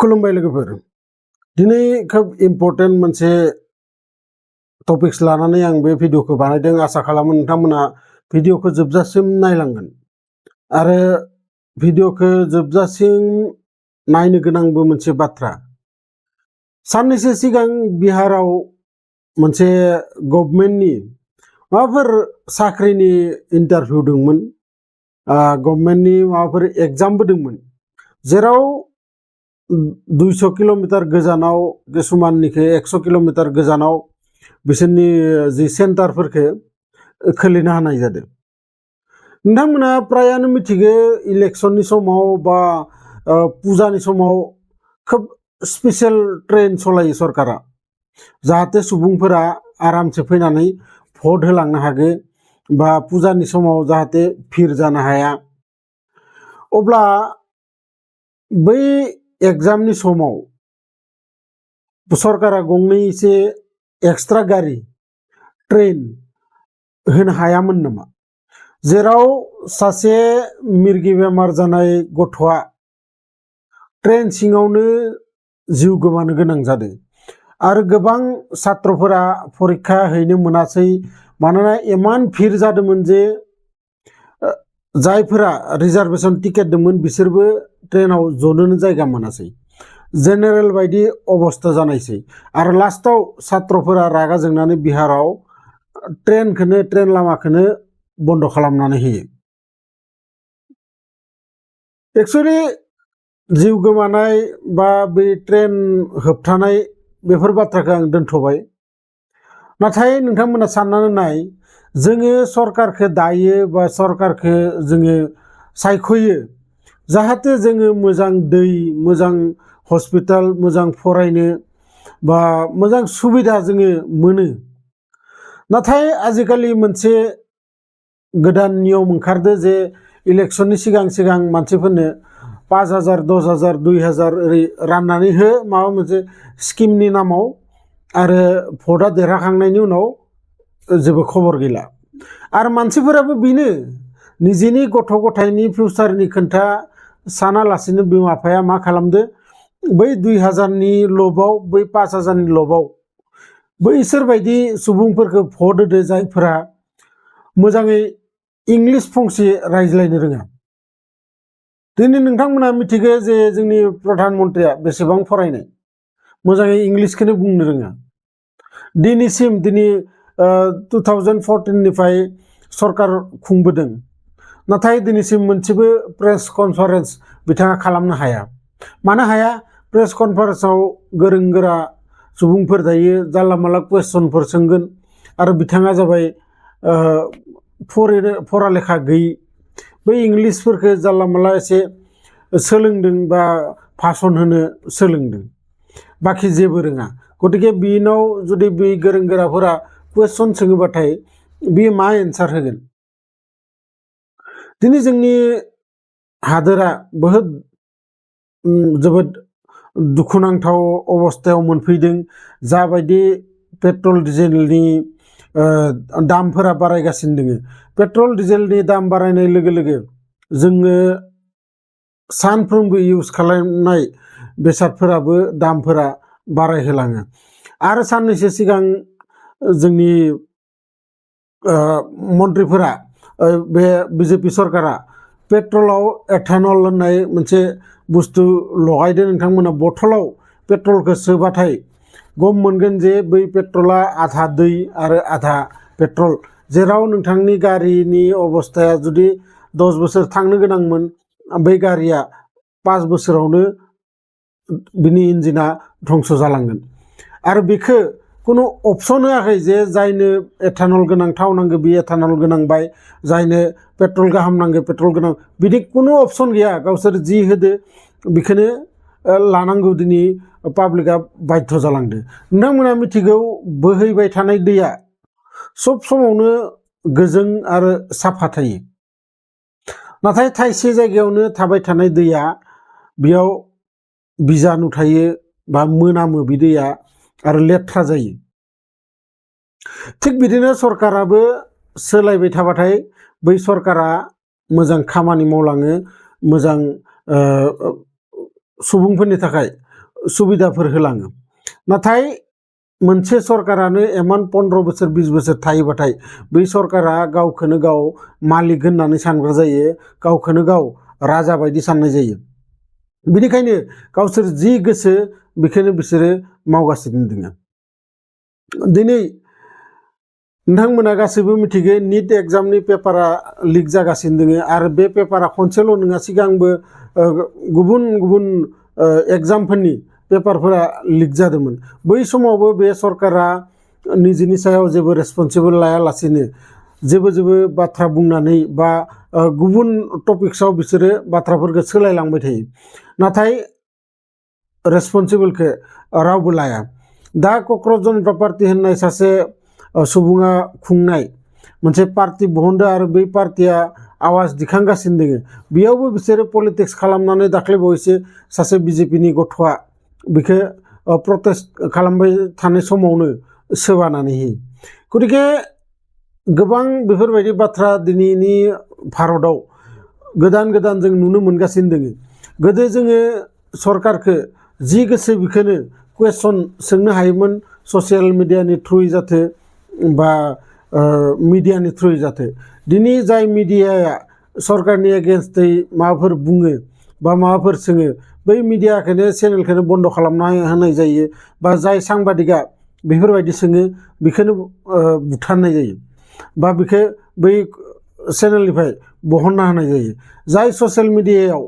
खुलुमबाय लोगोफोर दिनै खोब इम्पर्टेन्ट मोनसे टपिक्स लानानै आं बे भिडिअखौ बानायदों आसा खालामो नोंथांमोना भिडिअखौ जोबजासिम नायलांगोन आरो भिडिअखौ जोबजासिम नायनो गोनांबो मोनसे बाथ्रा साननैसो सिगां बिहाराव मोनसे गभर्नमेन्टनि माबाफोर साख्रिनि इन्टारभिउ दंमोन गभर्नमेन्टनि माबाफोर एग्जामबो दंमोन जेराव 200 किलोमीटर गोजानाव किसुमाननिखौ 100 किलोमीटर गोजानाव बिसोरनि जि सेन्टारफोरखौ खोलिनो हानाय जादों नोंथांमोना प्रायानो मिथिगौ इलेक्शननि समाव बा पुजानि समाव खोब स्पेशल ट्रेन सलायो सरकारा जाहाथे सुबुंफोरा आरामसे फैनानै भट होलांनो हागो बा पुजानि समाव जाहाथे भिर जानो हाया अब्ला बै एग्जामनि समाव सरकारा गंनैसो एक्सट्रा गारि ट्रेन होनो हायामोन नामा जेराव सासे मिर्गि बेमार जानाय गथ'आ ट्रेन सिङावनो जिउ गोमानो गोनां जादों आरो गोबां छात्रफोरा परीक्षा हैनो मोनासै मानोना इमान भिर जादोंमोन जे जायफोरा रिजार्वेशन टिकेट दंमोन बिसोरबो ट्रेनाव जनोनो जायगा मोनासै जेनेरेल बायदि अबस्था जानायसै आरो लास्टाव छात्रफोरा रागा जोंनानै बिहाराव ट्रेन लामाखौनो बन्द खालामनानै होयो एक्चुअली जिउ गोमानाय बा बे ट्रेन होबथानाय बेफोर बाथ्राखौ आं दोनथ'बाय नाथाय नोंथांमोना साननानै नाय जोङो सरकारखौ दायो बा सरकारखौ जोङो सायख'यो जाहाथे जोङो मोजां दै मोजां हस्पिटाल मोजां फरायनो बा मोजां सुबिदा जोङो मोनो नाथाय आजिखालि मोनसे गोदान नियम ओंखारदो जे इलेक्शननि सिगां मानसिफोरनो 5,000 10,000 2,000 ओरै राननानै हो माबा मोनसे स्किमनि नामाव आरो भटआ देरहाखांनायनि उनाव जेबो खबर गैला आरो मानसिफोराबो बेनो निजेनि गथ' गथायनि फिउचारनि खोन्था सानालासिनो बिमा बिफाया मा खालामदो बै 2,000नि लबाव बै 5,000नि लबाव बैसोर बायदि सुबुंफोरखौ भट होदो जायफोरा मोजाङै इंलिश फंसे रायज्लायनो रोङा दिनै नोंथांमोना मिथिगौ जे जोंनि प्रधान मन्त्रिया बेसेबां फरायनाय मोजाङै इंलिशखौनो बुंनो रोङा दिनै 2014 निफ्राय सरकार खुंबोदों नाथाय दिनैसिम मोनसेबो प्रेस कनफारेन्स बिथाङा खालामनो हाया मानो हाया प्रेस कनफारेन्सआव गोरों गोरा सुबुंफोर थायो जानला माला कुवेश्चनफोर सोंगोन आरो बिथाङा जाबाय फरालेखा गैयि बै इंलिशफोरखौ जानला माला एसे सोलोंदों बा भाषण होनो सोलोंदों बाखि जेबो रोङा गतिके बिनाव जुदि बे गोरों गोराफोरा कुवेश्चन सोङोबाथाय बे मा एन्सार होगोन दिनै जोंनि हादोरा जोबोद दुखुनांथाव अबस्थायाव मोनफैदों जाबायदि पेट्रल डिजेलनि दामफोरा बारायगासिनो दङ पेट्रल डिजेलनि दाम बारायनाय लोगो लोगो जोङो सानफ्रोमबो इउज खालामनाय बेसादफोराबो दामफोरा बारायहोलाङो आरो साननैसो सिगां जोंनि मन्थ्रिफोरा बे बिजेपि सरकारा पेट्रलाव एथानल होननाय मोनसे बुस्थु लगायदों नोंथांमोना बथलाव पेट्रलखौ सोबाथाय गम मोनगोन जे बै पेट्रला आधा दै आरो आधा पेट्रल जेराव नोंथांनि गारिनि अबस्थाया जुदि 10 बोसोर थांनो गोनांमोन बै गारिया 5 बोसोरावनो बिनि इन्जिना धंस जालांगोन आरो बेखौ कुनु अपसन होआखै जे जायनो एथानल गोनां थाव नांगौ बे एथानल गोनां बाय जायनो पेट्रल गाहाम नांगौ पेट्रल गोनां बिदि कुनु अपसन गैया गावसोर जि होदो बेखौनो लानांगौ दिनै पाब्लिकआ बाध्य जालांदो नोंथांमोना मिथिगौ बोहैबाय थानाय दैया सब समावनो गोजों आरो साफा थायो नाथाय थाइसे जायगायावनो थाबाय थानाय दैया बेयाव बिजानु थायो बा मोनामो बे दैया आरो लेथ्रा जायो थिग बिदिनो सरकाराबो सोलायबाय थाबाथाय बै सरकारा मोजां खामानि मावलाङो मोजां सुबुंफोरनि थाखाय सुबिदाफोर होलाङो नाथाय मोनसे सरकारानो एमान 15 बोसोर 20 बोसोर थायोबाथाय बै सरकारा गावखौनो गाव मालिक होननानै सानग्रा जायो गावखौनो गाव राजा बायदि साननाय जायो बेनिखायनो गावसोर जि गोसो बेखौनो बिसोरो मावगासिनो दङ दिनै नोंथांमोना गासैबो मिथिगौ नीट एग्जामनि पेपारा लिक जागासिनो दङ आरो बे पेपारा खनसेल' नङा सिगांबो गुबुन गुबुन एग्जामफोरनि पेपारफोरा लिक जादोंमोन बै समावबो बे सरकारा निजेनि सायाव जेबो रेसपन्सिबल लायालासेनो जेबो बाथ्रा बुंनानै बा गुबुन टपिक्सआव बिसोरो बाथ्राफोरखौ सोलायलांबाय थायो नाथाय रेसपन्सिबलखौ रावबो लाया दा क'क्राझार जनता पार्टी होननाय सासे सुबुङा खुंनाय मोनसे पार्टी बहनदों आरो बै पार्टीया आवाज दिखांगासिनो दङ बेयावबो बिसोरो पलिटिक्स खालामनानै दाख्लैबावैसो सासे बिजेपिनि गथ'आ बेखौ प्रटेस्ट खालामबाय थानाय समावनो सोबानानै होयो गतिके गोबां बेफोरबायदि बाथ्रा दिनैनि भारताव गोदान गोदान जों नुनो मोनगासिनो दङ गोदो जोङो सरकारखौ जि गोसो बेखौनो कुवेसन सोंनो हायोमोन ससियेल मिडियानि थ्रुयै जाथो बा मिडियानि थ्रुयै जाथो दिनै जाय मिडियाया सरकारनि एगेन्स्टै माबाफोर बुङो बा माबाफोर सोङो बै मिडियाखौनो चेनेलखौनो बन्द खालामना होनाय जायो बा जाय सांबादिका बेफोरबायदि सोङो बेखौनो बुथारनाय जायो बा बेखौ बै चेनेलनिफ्राय बहनना होनाय जायो जाय ससियेल मिडियायाव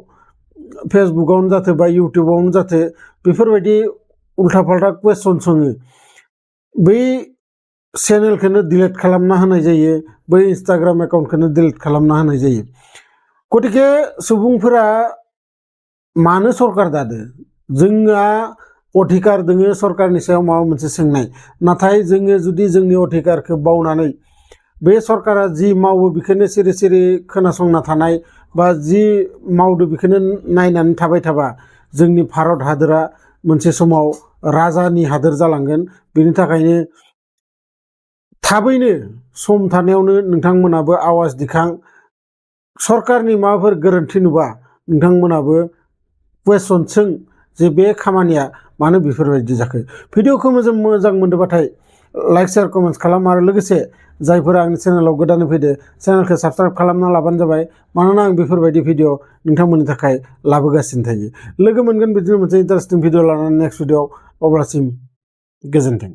फेसबुकआवनो जाथो बा इउटुबावनो जाथो बेफोरबायदि उल्था फाल्था कुवेसन सोङो बै चेनेलखौनो डिलीट खालामना होनाय जायो बै इन्स्टाग्राम एकाउन्टखौनो डिलीट खालामना होनाय जायो गतिके सुबुंफोरा मानो सरकार दादो जोंहा अधिकार दोङो सरकारनि सायाव माबा मोनसे सोंनाय नाथाय जोङो जुदि जोंनि अधिकारखौ बावनानै बे सरकारा जि मावो बेखौनो सिरि सिरि खोनासंना थानाय बा जि मावदो बेखौनो नायनानै थाबाय थाबा जोंनि भारत हादोरा मोनसे समाव राजानि हादोर जालांगोन बेनि थाखायनो थाबैनो सम थानायावनो नोंथांमोनाबो आवाज दिखां सरकारनि माबाफोर गोरोन्थि नुबा नोंथांमोनाबो कुवेसन सों जे बे खामानिया मानो बेफोरबायदि जाखो भिडिअखौ मोजां मोनदोंबाथाय लाइक शेयार कमेन्ट्स खालाम आरो लोगोसे जायफोरा आंनि चेनेलाव गोदानै फैदो चेनेलखौ साबस्क्राइब खालामना लाबानो जाबाय मानोना आं बेफोरबायदि भिडिअ नोंथांमोननि थाखाय लाबोगासिनो थायो लोगो मोनगोन बिदिनो मोनसे इन्टारेस्टिं भिडिअ लानानै नेक्स्ट भिडिअ अब्लासिम गोजोन्थों।